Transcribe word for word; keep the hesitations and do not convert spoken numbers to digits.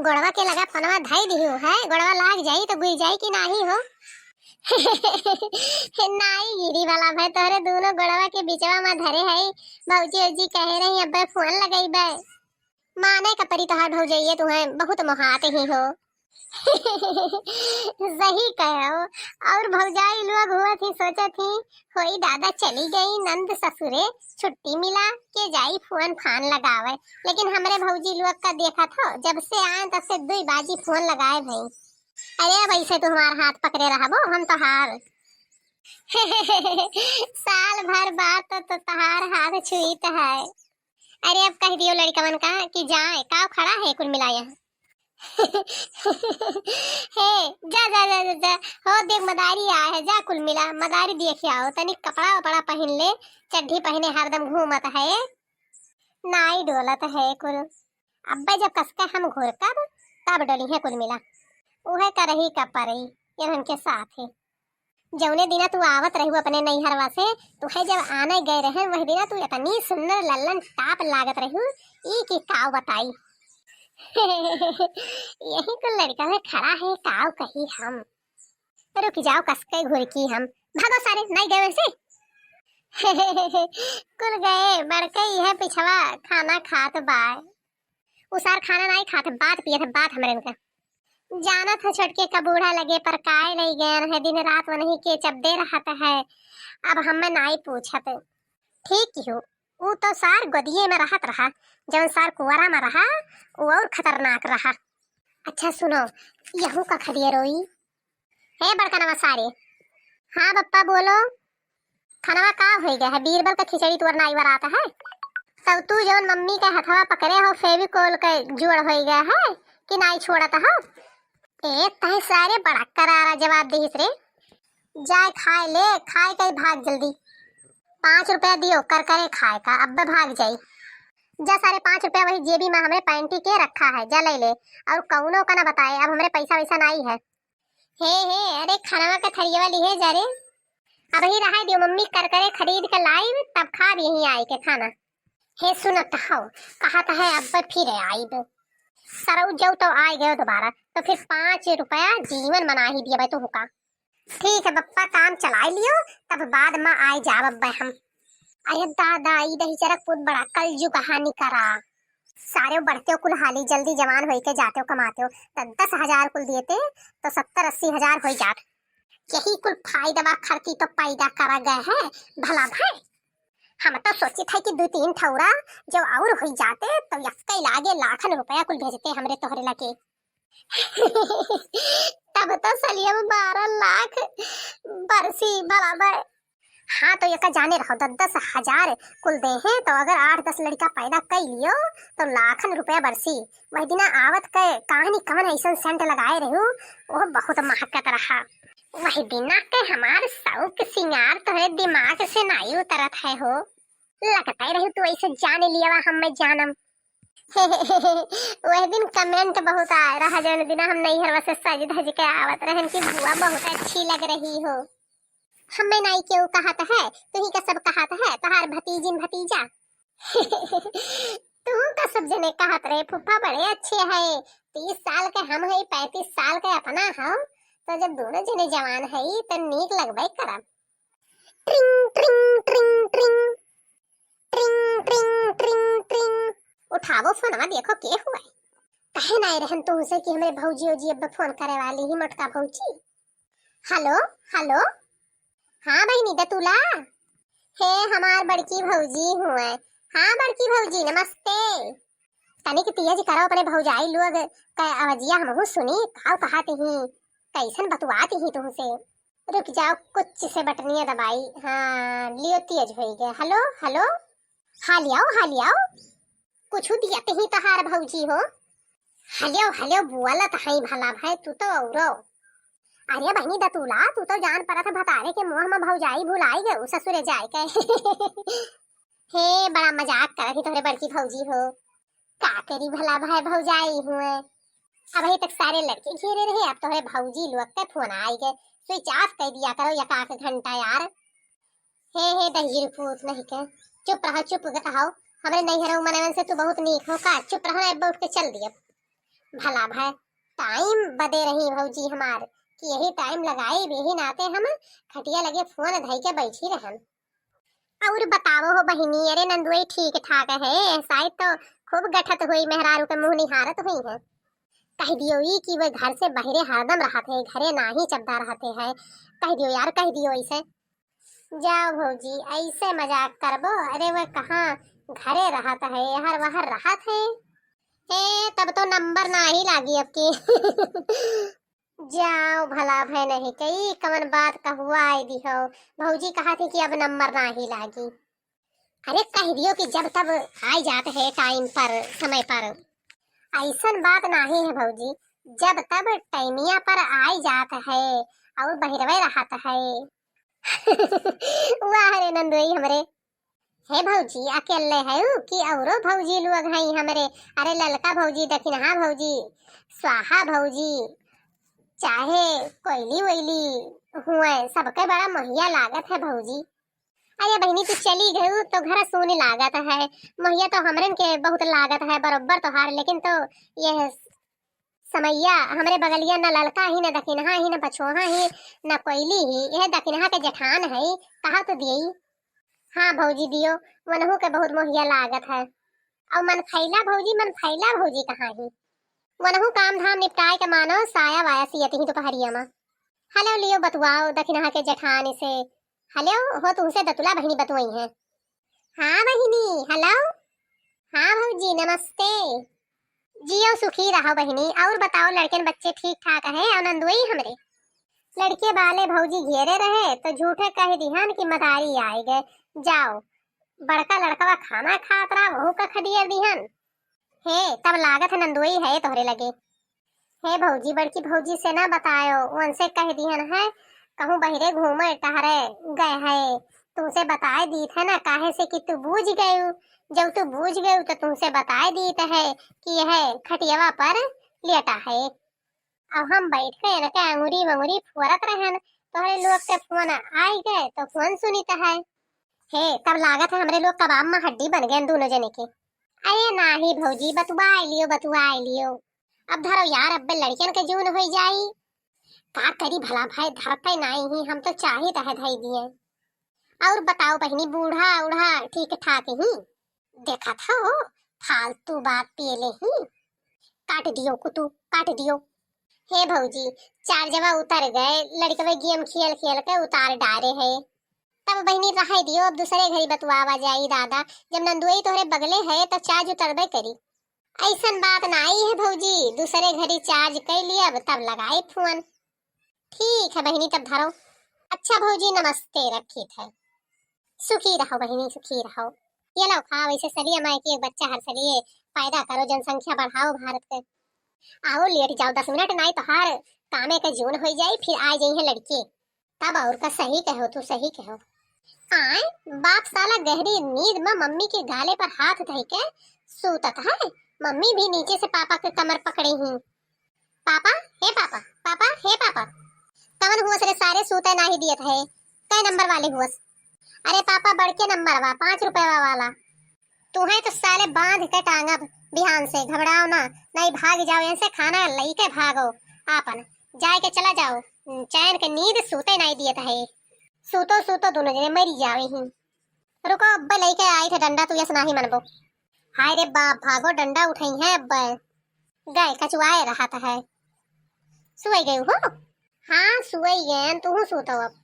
गोड़वा के लगा फोनवा धई दिहू है, गोड़वा लाग जाई तो गुई जाई कि नाही हो? नाई गिरी वाला भाई, तोहरे दोनों गोड़वा के बिचवा में धरे है। भौजी, भौजी कहे रही, अब्बे फोन लगइबे। माने का परी तोहार भौजइये, तुहें बहुत मोहात ही हो। सही कहो। और भौजाई लोग हुआ थी, सोचा थी, होई दादा चली गई नंद ससुरे, छुट्टी मिला के जाई फोन फान लगावे। लेकिन हमरे भौजी लोग का देखा था, जब से आए तब से दुई बाजी फोन लगाए भई। अरे अब ऐसे तू हमार हाथ पकड़े रहबो, हम तोहार। साल भर बाद तो, तो तोहार हाथ छुईत है। अरे अब कह दियो लड़कवन का कि जाए, काव खड़ा है कुल मिला यहाँ। हे, जा, जा, जा, जा, जा। हो देख, मदारी आए है, जा कुल मिला, मदारी देख आओ, तनी कपड़ा वपड़ा पहन ले, चड्ढी पहने हरदम घूमत है, नाई डोलत है कुल। अब्बे जब कसके हम घुरकब, तब डोली है कुल मिला। उहे करही का परई, इन्हन के साथ है। जौने दिना तू आवत रहू अपने नैहरवा से, तुहे जब आने गए रहे, वही दिना तू इतनी सुंदर लल्लन टाप लागत रहू, ई की काव बताई। यही कुल लड़का में खड़ा है, काव कही हम। रुक जाओ, कसके घुरकी हम। भागो सारे, नहीं गए वैसे। कुल गए, बड़के ही है पिछवा, खाना खात बाय। उ सार खाना नाई खात, बात पियत, बात हमरे इनका। जानत है छोटके का बूढ़ा लगे पर काय नहीं गयन है, दिन रात वनही के चब्दे रहत है। अब हमें नाई पूछत। ठीक ही हो, उ तो सार गोदिये में रहत रहा, जौन सार कुआरा में रहा, उ और खतरनाक रहा। अच्छा सुनो, यहू का खदिया रोई। हे बड़का नवा सारे। हाँ बप्पा बोलो। खनवा का होई गया है? बीरबल का खिचड़ी तोर नाई बरात है। तब तू जौन मम्मी के हथवा पकड़े हो, फेविकोल के जोड़ होई गया है कि नाई छोड़त हो? ए, तही सारे बड़ा करारा जवाब दिहिस रे। जाए खाए ले, खाए के भाग जल्दी। पाँच रुपया दियो, करकरे खाए का, अब भाग जाई। जा सारे, पाँच रुपया वही जेबी में हमरे पैंटी के रखा है, जा ले ले। और कौनो का ना बताए, अब हमरे पैसा वैसा नाई है। हे, हे, अरे खनवा के थरियवा लिहे जा रे। अबही रहाई दियो, मम्मी करकरे खरीद के लाइब, तब खाब यहीं आए के खाना। हे सुनत हो, कहत है अब फिर आइब। सरऊ जौ तो आए गयो दोबारा, तो फिर पाँच रुपया जीवन मनाही दिया तू का। ठीक है बप्पा, काम चलाई लियो, तब बाद में आए जाब अब्बे हम। अरे दादा, ई दही चरक पूत बड़ा कलजुग हानि करा। सारे बढ़ते कुल हाली, जल्दी जवान होई के जाते हो कमाते हो, तो दस हजार कुल देते तो सत्तर अस्सी हजार होई जात। यही कुल फायदा खर्ची तो पैदा करा गए है भला भाई। हम तो सोचित है कि दो तीन ठौरा जो और होई जाते तो यक्के लागे लाखन रुपया कुल भेजते हमरे तोहरे लगे। तब तो सलिया में बारह लाख बरसी भला भाई। हाँ, तो एका जाने रहो, दस दस हजार कुल देहे, तो अगर आठ दस लड़का पैदा कई लियो, तो लाखन रुपया बरसी। वही दिना आवत के कहानी कवन ऐसन सेंट लगाए रहू, वो बहुत महकत रहा। वही दिना के हमार शौक सिंगार तोहरे दिमाग से नाई उतरत है हो। लगता ही रहू तू ऐसे जाने लिया, हम मैं जानम। वह दिन कमेंट बहुत आए रहा, जौन दिना हम नैहरवा से सज धज के आवत रहन कि बुआ बहुत अच्छी लग रही हो। हमें नाई केहू कहत है, तुही का सब कहत है, तोहार भतीजिन भतीजा। तू का सब जने कहत रहे, फूफा बड़े अच्छे है, तीस साल के हम है, पैंतीस साल के अपना हो, तो जब दोनों जने जवान है तो नीक लगबे करब। ट्रिंग, ट्रिंग, ट्रिंग, ट्रिंग। ट्रिंग, ट्रिंग, ट्रिंग, ट्रिंग। उठावो फोनवा, देखो के हुआ है। कहे नाई रहन तुमसे कि हमरे भौजी ओजी अब फोन करे वाली ही, मोटका भौजी। हेलो, हेलो। हाँ बहिनी दतुला। हे हमार बड़की भौजी हुए। हाँ बड़की भौजी नमस्ते। तनिक तेज करो अपने भौजाई लोग के आवाजिया, हमहू सुनी काव कहत ही, कैसन बतुआत ही तुमसे। रुक जाओ, कुछ से बटनिया दबाई। हाँ, लियो तेज होई गया। हेलो, हेलो। हालियाओ, हालियाओ। कुछ दियत ही तोहार भौजी हो। हेलो, हेलो, बोलत हई भला भाई, तू तो औरो। अरे बहिनी दतुला, तू तो जान परत है भतारे के मुँह में भौजाई भुलाई गए ससुरे जाए के। हे, बड़ा मजाक करत ही तोहरे बड़की भौजी हो। का करी भला भाई भौजाई हुए। अबही तक सारे लड़के घेरे रहे, अब तोहरे भौजी लोग के फोन आई गए। स्विच ऑफ कर दिया करो एक आध घंटा यार। हे, हे, दहिजरी पूत नहीं के। चुप रहो, चुप रहो। हमरे नैहरों मनवन से तू बहुत नीक हो का? चुप रहो ना, अब उठ के चल दिया। भला भाई, टाइम बदे रही भौजी हमार कि यही टाइम लगाई, यही नाते हम खटिया लगे फोन धई के बैठी रहन। और बतावो हो बहिनी, अरे नंदुई ठीक ठाक है? शायद तो खूब गठत हुई, मेहरारू के मुंह निहारत हुई है। कह दियो ई कि वे घर से बहरे हरदम रहत है, घरे नाही चबदा रहते है। कह दियो यार, कह दियो ऐसे। जाओ भौजी, ऐसे मजाक करबो? अरे वे कहाँ घरे रहत है, हर वहर रहत है। ए, तब तो नंबर नाही लागी अब की। जाओ भला भय नहीं कई, कवन बात कहुआ आई दिहो। भौजी कहा थी कि अब नंबर नाही लागी। अरे कह दियो कि जब तब आई जात है टाइम पर, समय पर। ऐसन बात नाही है भौजी, जब तब टाइमिया पर आई जात है और बहिरवे रहत है। वाह रे नंदोई हमरे। हे भौजी, अकेले है कि औरो भौजी लोग हैं हमरे? अरे ललका भौजी, दखिनहा भौजी, स्वाहा भौजी, चाहे कोयली वोयली हुए, सबके बड़ा मोहिया लागत है भौजी। अरे बहिनी, तू चली गयू तो घर सूनी लागत है। मोहिया तो हमरन के बहुत लागत है बरोबर तोहार, लेकिन तो ये समैया हमरे बगलिया न ललका ही, न दखिनहा ही, न पछोहा ही, न कोयली ही, यह दखिनहा के जेठान है, कहा तो दियई। हाँ भौजी दियो, वनहू के बहुत मोहिया लागत है। और मन फैला भौजी, मन फैला भौजी कहाँ ही? वनहू काम धाम निपटाए के मानो साया वाया सियत ही दोपहरिया में। हलो लियो बतुआओ दखिनहा के जेठान से। हलो हो तुमसे दतुला बहिनी बतुआई है। हाँ बहिनी, हलो। हाँ भौजी नमस्ते। जियो सुखी रहो बहिनी। और बताओ लड़कन बच्चे ठीक ठाक है और नंदुई हमरे? लड़के बाले भौजी घेरे रहे तो झूठे कह दिहन कि मदारी आए गए। जाओ, बड़का लड़कवा खाना खात रहा, वहू का खदियर दिहन। हे, तब लागत है नंदुई है तोहरे लगे। हे भौजी, बड़की भौजी से ना बतायो, उनसे कह दिहन है, कहूँ बहिरे घूमे टहरे गए है, तुमसे बताए दीत है ना, काहे से कि तू बूझ गयू। जब तू बूझ गयू तो तुमसे बताए दीत है कि यह खटियावा पर लेटा है। अब हम बैठ के इनके अंगुरी मंगुरी फोरत रहन, तोहरे लोग के फोन आई गए तो फोन सुनित है। हे, तब लागत है हमरे लोग कबाब में हड्डी बन गए दोनों जने के। अरे नाही भौजी, बतुआ लियो, बतुआ लियो। अब धरो यार, अब्बे लड़कियन के जून होई जाई। का करी भला भाई, धरते नाही ही, हम तो चाहित है धई दिए। और बताओ बहिनी, बूढ़ा उढ़ा ठीक ठाक ही? देखत हो, फालतू बात पियले ही। काट दियो कुतू, काट दियो। हे भौजी, चार्जवा उतर गए, लड़कवे गेम खेल खेल के उतार डारे है। तब बहिनी रहे दियो, अब दूसरे घड़ी बतुआवा जाई दादा, जब नंदुई तोहरे बगले है तो चार्ज उतरबे करी। ऐसन बात नाई है भौजी, दूसरे घड़ी चार्ज कर लियब तब लगाई फोन। ठीक है बहिनी, तब धरो। अच्छा भौजी नमस्ते, रखित है। सुखी रहो बहिनी, सुखी रहो। ये लो खाओ, ऐसे सलिया माई के एक बच्चा हर सलिए पैदा करो, जनसंख्या बढ़ाओ भारत के। आओ लेट जाओ दस मिनट, नाई तो हर कामे के जून होई जाई, फिर आ जाई है लड़के। तब और का, सही कहो तू, सही कहो। आय, बाप साला गहरी नींद में मम्मी के गाले पर हाथ धई के सूतत है। मम्मी भी नीचे से पापा के कमर पकड़े ही। पापा, हे पापा, पापा, हे पापा। कवन हुवस रे सारे, सूते नाही दियत है। कै नंबर वाले हुवस? अरे पापा, बड़के नंबर वा, पाँच रुपया वाला। तुहे तो साले बांध के टांगब बिहान से, घबराओ ना, नहीं भाग जाओ यहाँ से, खाना लई के भागो आपन, जाए के चला जाओ। चैन के नींद सूते नहीं दियत है। सूतो सूतो दोनों जने मरी जावे ही। रुको, अब्बे लई के आई थे डंडा, तू यस नाही मनबो। हाय रे बाप, भागो, डंडा उठाई है अब्बे। गए कचुआए रहत है। सुई गई हो? हाँ, सुई गए, तू सूतो अब।